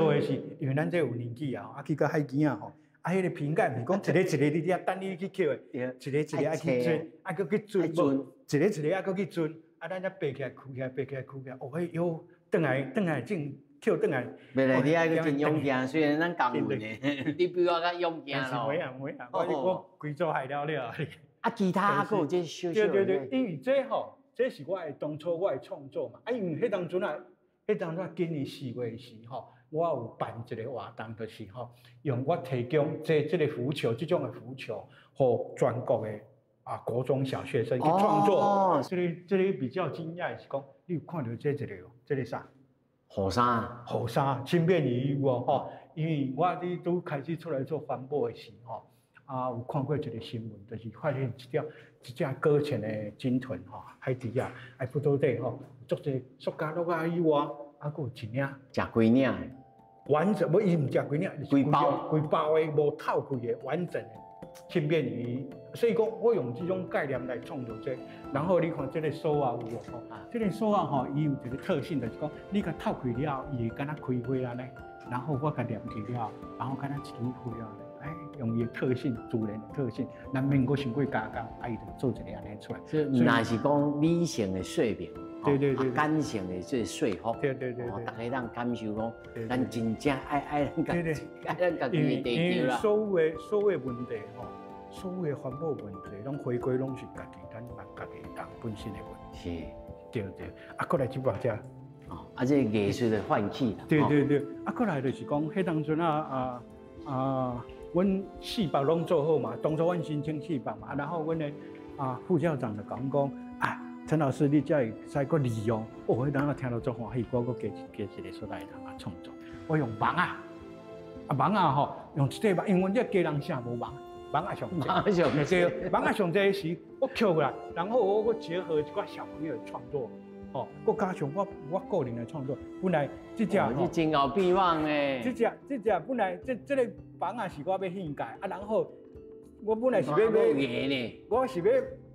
的是，因為咱這有年紀啊，啊去到海墘仔吼，啊彼個瓶蓋毋是講一个一个你佇遐等你去抾的，一个一个愛去追，愛閣去追，一个一个愛閣去追，啊咱才爬起來，跍起來，爬起來，跍起來，哦彼腰轉來轉來種捡轉來。袂咧，你愛閣真勇健，雖然咱共運的，你比我較勇健咯。袂啊袂啊，我規組害了了。啊，其他啊，閣有這小小。對對對，因為這吼，這是我的當初我的創作嘛。啊，因為彼當陣啊，彼當陣今年4月時吼，我有辦一個活動，就是吼，用我提供這個浮球，這種的浮球，予全國的啊國中小學生去創作。哦，這個比較驚訝的是講，你有看著這一個無？這個啥？雨衫。雨衫，輕便雨衣無吼？因為我佇拄開始出來做環保的時吼，啊，有看過一個新聞，就是發現一隻擱淺的鯨豚吼，海底啊，愛腹肚底吼，足濟塑膠落啊以外，啊，閣有一領。食幾領？完整，無伊毋食幾領，規包規包的無透開的完整的輕便雨衣。所以講，我用這種概念來創作這個。然後你看這個索仔有無吼？這個索仔吼，伊有一個特性，就是講你共透開了後，伊會敢若開花按呢。然後我共黏起了，然後敢若一支花按呢。哎，用伊的特性，自然的特性，難免閣傷過加工，啊，伊就做一個按呢出來。所以，若是講理性的說明，對對對，感性的這個說服，對對對，大家通感受講，咱真正愛愛咱家己，愛咱家己的地球啦。所有的所有的問題吼，所有的環保問題，攏回歸攏是家己，咱人家己人本身的問題。是，對對。啊，閣來這擺這。哦，啊，這個藝術的喚起啦。對對對。啊，閣來就是講，彼當陣啊啊啊，阮四百攏做好嘛，當初阮申請四百嘛，然後阮的啊副校長就講講啊，陳老師你才會使閣利用，哦，彼當陣聽著足歡喜，我閣加一個出來啊創作，我用網仔，啊網仔吼，用一塊網，因為阮這基隆城無網，網仔上濟，網仔上濟時，我抾過來，然後我閣結合一寡小朋友的創作，哦，閣加上我個人的創作，本來這隻吼，真𠢕變網的，這隻本來這個網仔是我欲獻界，啊，然後我本來是欲欲，我是欲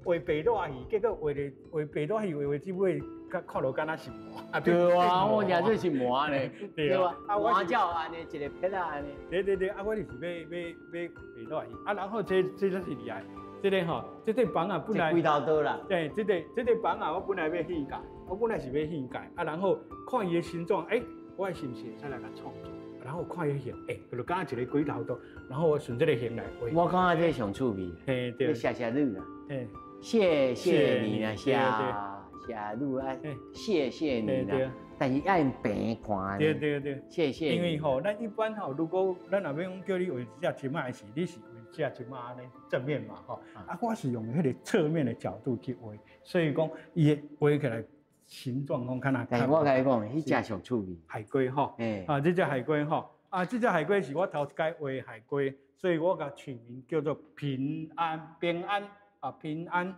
畫白帶魚，結果畫咧畫白帶魚，畫畫這尾，看落敢若是鰻。對啊，我聽說是鰻咧，對啊，鰻鳥按呢一个撇仔按呢。對對對，啊，我就是欲欲欲白帶魚，啊，然後這才是厲害，這個吼，這個網仔本來。規頭刀啦。對，這個網仔我本來欲獻界，我本來是欲獻界，啊，然後看伊的形狀，欸，我是毋是會使來共創作？然後看伊形，欸，就敢若一个鬼頭刀，然後我順這个形來畫。我感覺這上趣味。嘿，對。謝謝你啦。嘿。謝謝你啦，謝謝你啊，謝謝你啦。但是愛用平看。對對對。謝謝。因為吼，咱一般吼，如果咱若欲講叫你畫一隻金仔時，你是畫一隻金仔按呢正面嘛，吼。啊，我是用彼个側面的角度去畫，所以講伊畫起來形狀講較難。但是我共你講，彼隻上趣味。海龜吼，啊，這隻海龜吼，啊，這隻海龜是我頭一擺畫海龜，所以我共取名叫做平安，平安啊，平安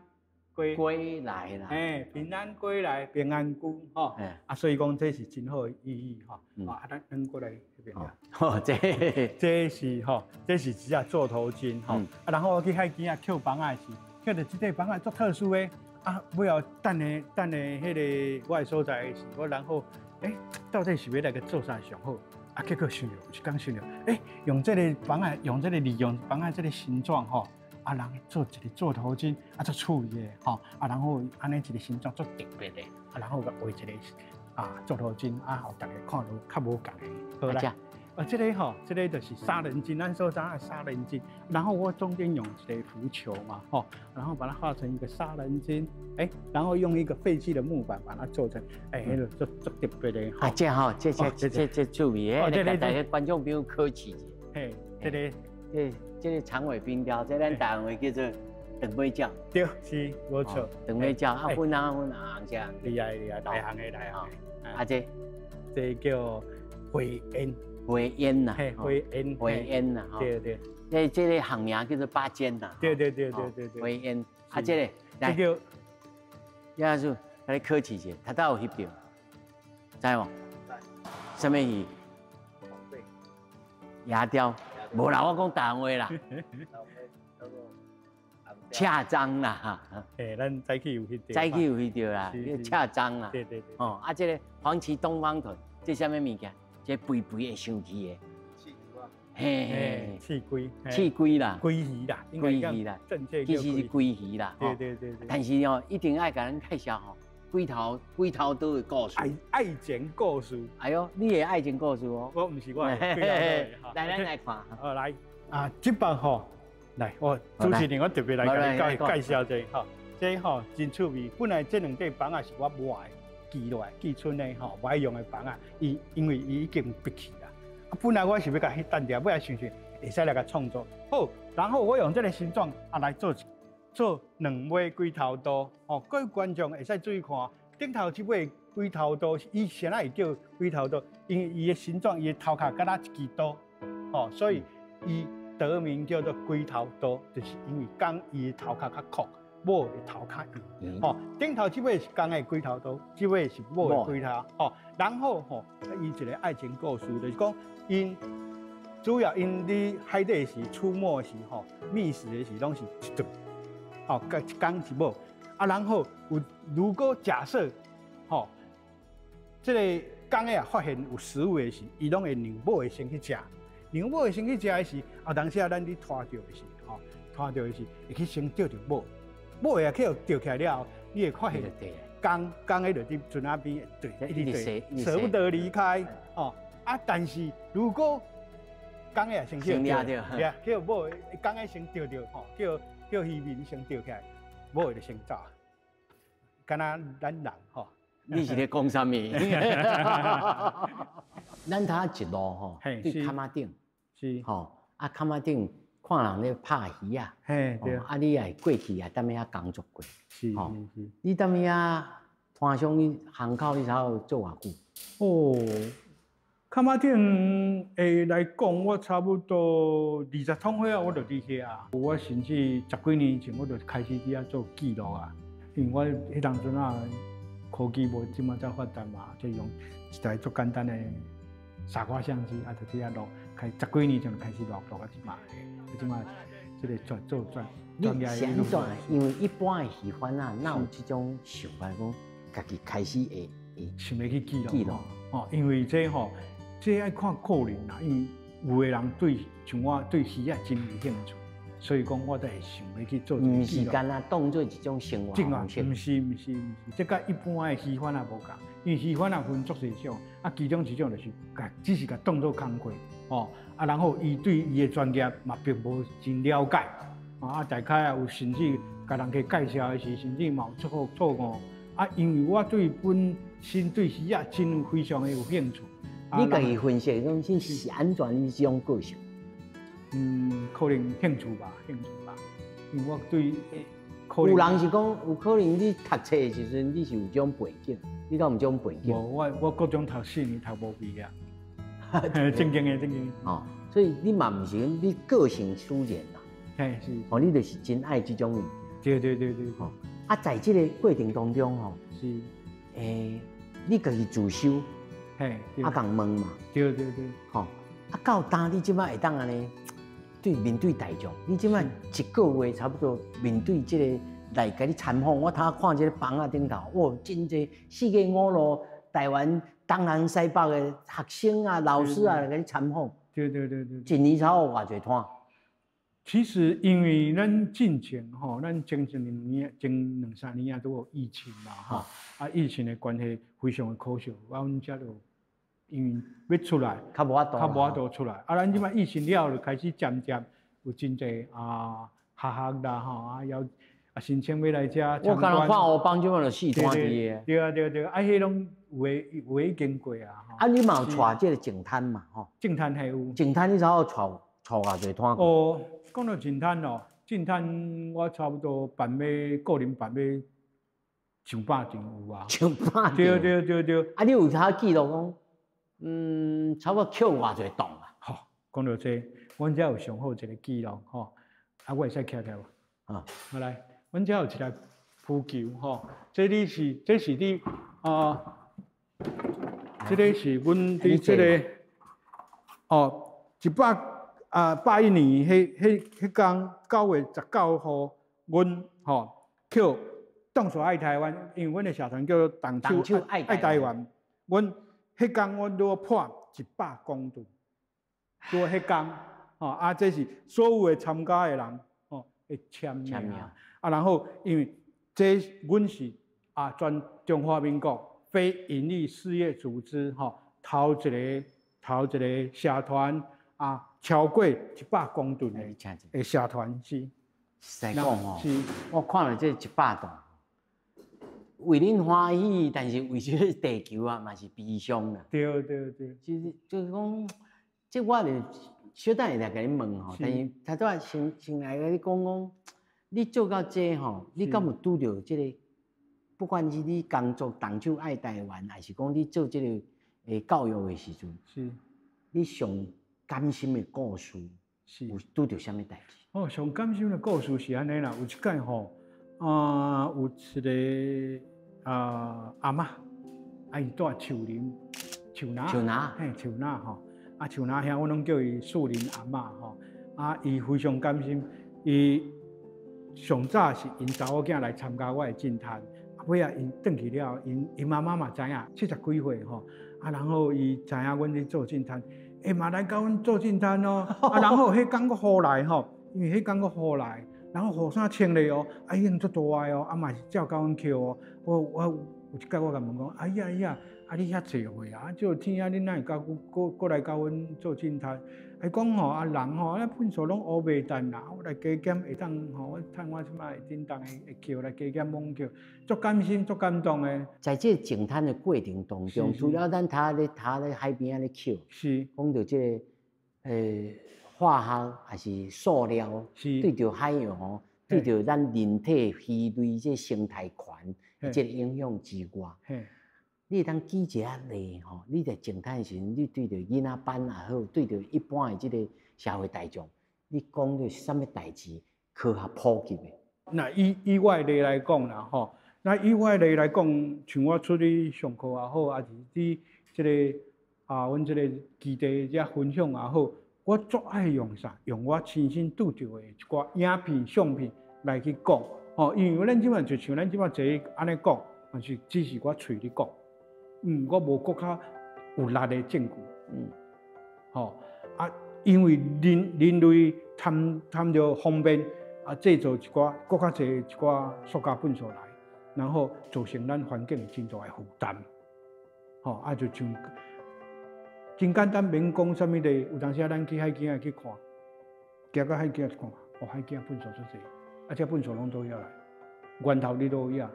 歸歸來啦。嘿，平安歸來，平安歸吼。啊，所以講這是真好的意義吼。啊，咱過來這邊。吼，這這是吼，這是一隻座頭鯨吼。啊，然後我去海邊啊，抾網仔時，抾著這塊網仔足特殊的。啊，尾後等下等下，彼个我的所在時，我然後，欸，到底是欲來共做啥上好？啊，結果想著，有一工想著，欸，用這个網仔，用這个利用網仔這个形狀吼，啊，人做一个座頭鯨，啊，足趣味的吼，啊，然後按呢一个形狀足特別的，啊，然後共畫一个啊座頭鯨，啊，予逐家看著較無仝的。好來，啊，這个吼，這个就是殺人鯨，咱所知的殺人鯨。然後我中間用一個浮球嘛，吼，然後把它畫成一個殺人鯨，欸，然後用一個廢棄的木板把它做成，欸，彼个足足特別的。啊，這吼，這這這這趣味的，來共大家觀眾朋友考試一下。嘿，這个，這這个長尾冰雕，這咱台灣話叫做長尾鳥。對，是，無錯。長尾鳥啊，分啊分紅色。厲害厲害，內行的內行的。啊，這這叫灰雁。灰雁呐，灰雁，灰雁呐，對對。這這个學名叫做八尖呐。對對對對對對。灰雁，啊，這个來，葉老師，來考試一下，頭拄有翕著，知無？知。啥物魚？牙雕。無啦，我講台灣話啦。赤章啦。欸，咱早起有翕著。早起有翕著啦，赤章啦。對對對。哦，啊，這个黃芪東方臀，這啥物物件？這肥肥會生氣的，嘿嘿，刺龜，刺龜啦，鮭魚啦，鮭魚啦，正確其實是鮭魚啦，對對對對。但是哦，一定愛共咱介紹吼，鬼頭刀的故事。愛情故事。哎喲，你的愛情故事哦。我毋是我的鬼頭刀的。來，咱來看。好，來啊，這擺吼，來，我主持人我特別來共你介紹一下吼，這吼真趣味。本來這兩塊板仔是我買的，寄落來寄村的吼，無愛用的板仔，伊因為伊已經廢去啦。啊，本來我是欲共彼等著，尾仔想想會使來共創作。好，然後我用這個形狀啊來做做兩尾鬼頭刀。哦，各位觀眾會使注意看，頂頭這尾鬼頭刀，伊啥會叫鬼頭刀？因為伊的形狀，伊的頭殼敢若一支刀，哦，所以伊得名叫做鬼頭刀，就是因為講伊的頭殼較闊，母的頭較圓。哦，頂頭這尾是公的鬼頭刀，這尾是母的鬼頭。哦，然後吼，伊一個愛情故事，就是講𪜶主要𪜶佇海底時出沒時吼，覓食的時攏是一對，哦，一公一母。啊，然後有如果假設吼，這個公的啊發現有食物的時，伊攏會讓母的先去食。讓母的先去食的時，啊，當時啊，咱佇拖著的時，吼，拖著的時會去先釣著母，母的也去予釣起來了後，你會發現公公的就佇船仔邊會對，一直對，捨不得離開，哦，啊，但是如果公的也先去釣，對啊，去予母的公的先釣著，吼，叫漁民先釣起來，母的就先走，敢若咱人吼。你是咧講啥物？咱頭一路吼，對崁仔頂，是吼，啊崁仔頂看人咧拍魚仔，嘿對，啊你也過去也踮遐工作過，是是是。你踮遐攤商，你巷口你差不多做偌久？哦，崁仔頂會來講，我差不多20通歲啊，我就佇遐。我甚至十幾年前我就開始佇遐做記錄啊，因為我彼當陣啊，科技無這麼遮發達嘛，就用一台足簡單的傻瓜相機啊，就佇遐錄，開十幾年前就開始錄，錄到這擺，這擺這個專做專專業。你是按怎？因為一般的魚販仔，哪有這種想法講，家己開始會會想欲去記錄？哦，因為這吼，這愛看個人啦，因為有的人對像我對魚仔真有興趣，所以講我才會想欲去做。毋是干焦當做一種生活方式。毋是毋是毋是，這佮一般的魚販仔無仝，因為魚販仔分足濟種，啊，其中一種就是共只是共當做工課，哦，啊，然後伊對伊的專業嘛並無真了解，啊，大概啊有甚至共人去介紹的時，甚至嘛有錯錯誤，啊，因為我對本身對魚仔真非常的有興趣。你家己分析講，這是按怎你這種個性？嗯，可能興趣吧，興趣吧。因為我對，有人是講，有可能你讀冊的時陣，你是有這種背景，你敢有這種背景？無，我高中讀4年讀無畢業，正經的正經。哦，所以你嘛毋是你個性使然啦。嘿，是。哦，你就是真愛這種物件。對對對對。哦，啊，在這個過程當中吼，是。你家己自修，嘿，啊，共問嘛。對對對。吼，啊，到今你這擺會當按呢？對面對大眾，你這擺一個月差不多面對這個來共你參訪，我頭看這個房仔頂頭，哇，真濟四界五路，台灣東南西北的學生啊、老師啊來共你參訪。對對對對。一年差不多偌濟攤？其實因為咱進前吼，咱前一兩年、前兩三年啊，都有疫情嘛，吼，啊，疫情的關係非常的可惜，啊，阮遮就因為欲出來，較無法度，較無法度出來。啊，咱這擺疫情了後，就開始漸漸有真濟啊學校啦，吼啊，要啊申請欲來遮。我剛剛看烏幫這擺就四攤佇個。對啊對對，啊，彼攏有的有的已經過啊。啊，你嘛有帶這個淨灘嘛？吼。淨灘還有。淨灘你差不多帶偌濟攤？哦，講到淨灘哦，淨灘我差不多辦欲個人辦欲上百場有啊。上百場。對對對對。啊，你有啥記錄講？嗯，差不多抾偌濟檔啊？吼，講到這，阮遮有上好一個記錄吼，啊，我會使徛起來無？啊，好來，阮遮有一個浮球吼，這裡是，這是佇啊，這個是阮佇這個哦，181年彼工9月19號，阮吼抾動手愛台灣，因為阮的社團叫做動手愛台灣，阮。彼工阮拄破100公噸，拄彼工，吼啊！這是所有的參加的人，吼會簽名。啊，然後因為這阮是全中華民國非營利事業組織吼，頭一個社團啊，超過100公噸的社團是。實在講吼，我看了這100噸，為恁歡喜，但是為這個地球啊，嘛是悲傷啦。對對對。其實就是講，這我就小等下來共你問吼，但是頭拄仔先來共你講講，你做到這吼，你敢有拄著這個？不管是你工作動手愛台灣，還是講你做這個教育的時陣，你上感心的故事，有拄著啥物代誌？哦，上感心的故事是按呢啦，有一擺吼，啊，有一個阿嬤，啊，伊住樹林，樹林，樹林，嘿，樹林吼，啊，樹林兄，我攏叫伊樹林阿嬤吼，啊，伊非常感心，伊上早是𪜶查某囝來參加我的淨灘，啊，尾仔𪜶轉去了，𪜶媽媽嘛知影，70幾歲吼，啊，然後伊知影阮咧做淨灘，欸嘛來共阮做淨灘哦，啊，然後彼工閣雨來吼。因為彼工閣雨來，然後雨衫穿咧哦，啊已經足大个哦，啊嘛是照共阮抾哦。我有一擺我共問講，哎呀哎呀，啊你遐濟歲啊，這個天啊，你哪會閣閣來共阮做淨灘？伊講吼，啊人吼，啊糞埽攏烏白澹啦，我來加減會當吼，我趁我這擺會振動會抾來加減猛抾，足感心足感動的。在這個淨灘的過程當中，除了咱頭咧海邊仔咧抾，講著這個化學還是塑料，對著海洋，對著咱人體魚類這生態環這個影響之外，你會當舉一個例吼？你佇淨灘時陣，你對著囡仔班也好，對著一般的這個社會大眾，你講著啥物代誌科學普及的？那以我的例來講啦，吼，那以我的例來講，像我出去上課也好，抑是佇這個啊，阮這個基地遮分享也好。我足愛用啥？用我親身拄著的一寡影片、相片來去講，吼，因為咱這擺就像咱這擺坐按呢講，嘛是只是我喙咧講，我無閣較有力的證據，吼，啊，因為人類貪著方便，啊，製造一寡閣較濟一寡塑膠糞埽來，然後造成咱環境真大的負擔，吼，啊，就像。真簡單，免講啥物咧。有當時啊，咱去海墘仔去看，行到海墘仔一看，哦，海墘糞埽足濟，啊，這糞埽攏佗遐來，源頭佇佗位啊？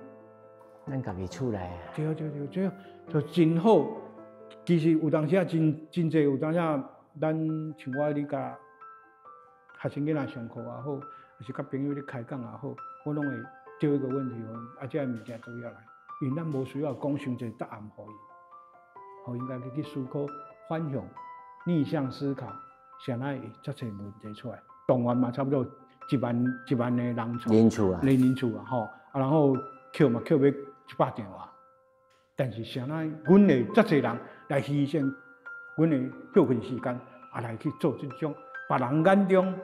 咱家己厝內啊。對對對，這就真好。其實有當時啊，真濟有當時啊，咱像我咧共學生囡仔上課也好，抑是佮朋友咧開講也好，我攏會丟一個問題講，啊，這个物件佗遐來？因為咱無需要講傷濟答案予伊，予𪜶家己去思考。反向、逆向思考，啥會遮濟問題出來？動員嘛，差不多1萬1萬個人數，人數啊，人數啊，吼，啊，然後抾嘛抾欲100丈啊，但是啥阮會遮濟人來犧牲阮的歇睏時間，啊，來去做這種別人眼中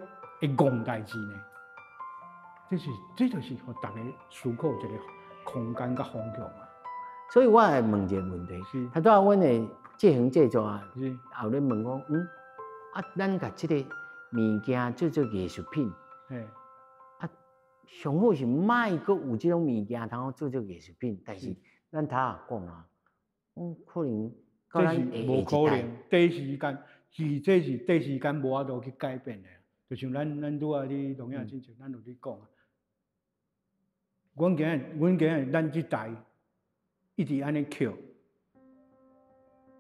的戇代誌呢？這就是予大家思考一個空間佮方向嘛。所以我來問一個問題，頭拄仔阮的執行製作啊，後咧問講，啊，咱共這個物件做做藝術品，啊，上好是莫閣有這種物件通好做做藝術品，但是咱頭仔講啊，可能這是無可能，短時間是這是短時間無法度去改變的。就像咱拄仔咧錄影之前，咱有咧講啊，阮今日咱這代一直按呢抾。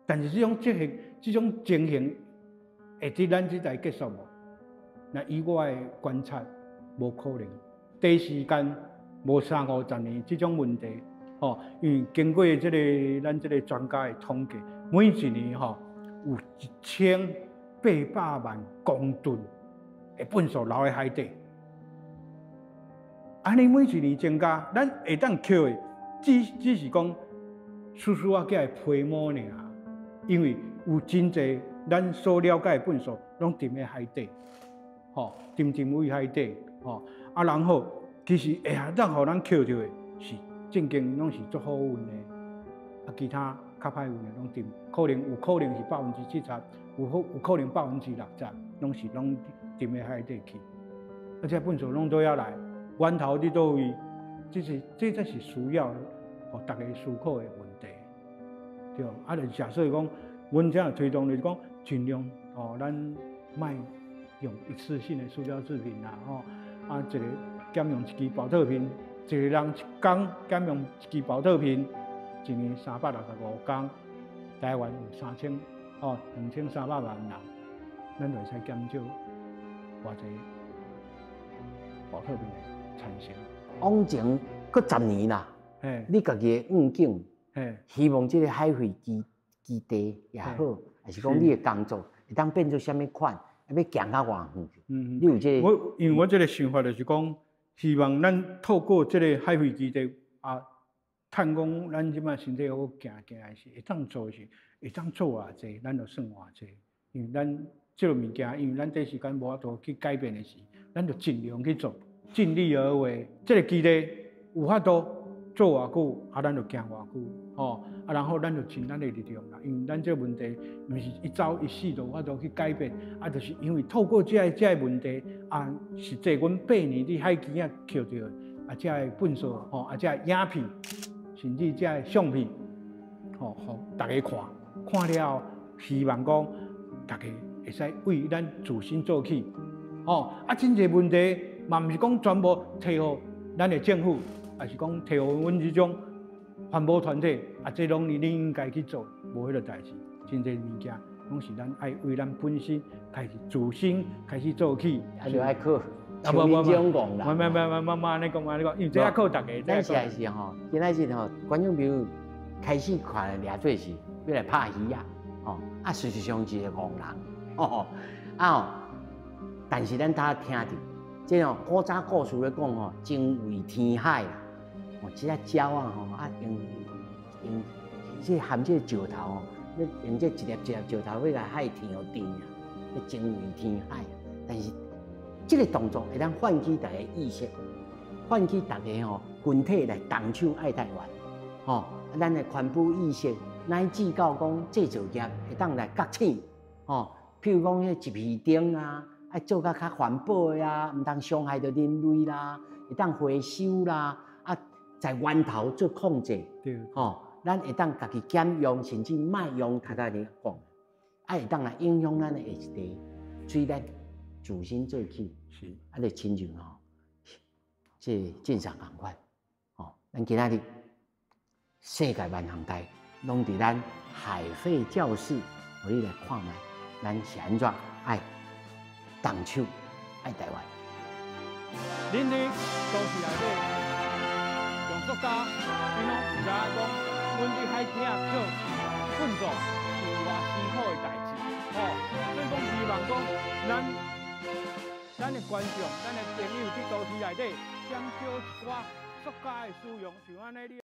但是這種這個這種情形會佇咱這代結束無？那以我的觀察，無可能。短時間無三五十年，這種問題，吼，因為經過這個咱這個專家的統計，每一年吼有1800萬公噸的糞埽留佇海底。按呢每一年增加，咱會當抾的，只是講細細仔的皮毛爾。因為有真濟咱所了解的糞埽，攏沉佇海底，吼，沉佇海底，吼，啊，然後其實會當予咱抾著的是正經攏是足好運的，啊，其他較歹運的攏沉，可能有可能是70%，有可能60%，攏沉佇海底去，啊，這糞埽攏佗遐來，源頭佇佗位，這才是需要予予逐家思考的問題。對，啊，就假設講，阮這樣推動就是講，盡量哦，咱莫用一次性的塑膠製品啦，吼，啊，一个減用一支寶特瓶，一個人一工減用一支寶特瓶，一年365工，台灣有三千哦2300萬人，咱就會使減少偌濟寶特瓶的產生。往前閣10年啦，你家己的願景，希望這個海廢基地也好，還是講你的工作會當變做啥物款，欲行較偌遠去？你有這個？我因為我這個想法就是講，希望咱透過這個海廢基地啊，趁講咱這擺身體好行行的時，會當做是會當做偌濟，咱就算偌濟。因為咱這個物件，因為咱這時間無法度去改變的時，咱就盡量去做，盡力而為。這個基地有法度做偌久，啊，咱就行偌久，吼，啊，然後咱就盡咱的力量啦。因為咱這個問題毋是一朝一夕就有法度去改變，啊，就是因為透過這個問題，啊，實際阮8年佇海墘仔抾著的，啊，這个糞掃，吼，啊，這個影片，甚至這个相片，吼，予逐家看，看了後，希望講逐家會使為咱自身做起，吼，啊，真濟問題嘛，毋是講全部提予咱的政府，抑是講提予阮這種環保團體，啊，這攏是恁應該去做，無彼個代誌。真濟物件攏是咱愛為咱本身開始自身開始做起。啊，就愛靠像恁這種戇人。無無無無無，按呢講按呢講，因為這愛靠逐家。咱實在是吼，今仔日吼，觀眾朋友開始看掠做是欲來拍魚仔，吼，啊，事實上是一個戇人，吼，啊吼，但是咱拄仔聽著，這吼古早故事咧講吼，精衛填海啦，哦，這隻鳥仔吼，啊用用這含這個石頭吼，欲用這一粒一粒石頭欲來海填予甜啊，欲精衛填海。但是這個動作會當喚起大家意識，喚起大家吼群體來動手愛台灣，吼，咱的環保意識，乃至到講製造業會當來覺醒，吼，譬如講彼個一皮燈啊，愛做甲較環保的啊，毋通傷害著人類啦，會當回收啦，啊，在源頭做控制，吼，咱會當家己減用，甚至莫用，較早咧講，啊，會當來影響咱的下一代，所以咱自身做起，啊，就親像吼，這個正常仝款，吼，咱今仔日世界萬行台，攏佇咱海廢教室，予你來看覓，咱是按怎愛動手愛台灣。恁佇都市內底用塑膠，𪜶攏毋知影講，阮佇海墘仔抾糞掃是偌辛苦的代誌，吼。所以講希望講，咱的觀眾、咱的朋友佇都市內底減少一寡塑膠的使用，像按呢你。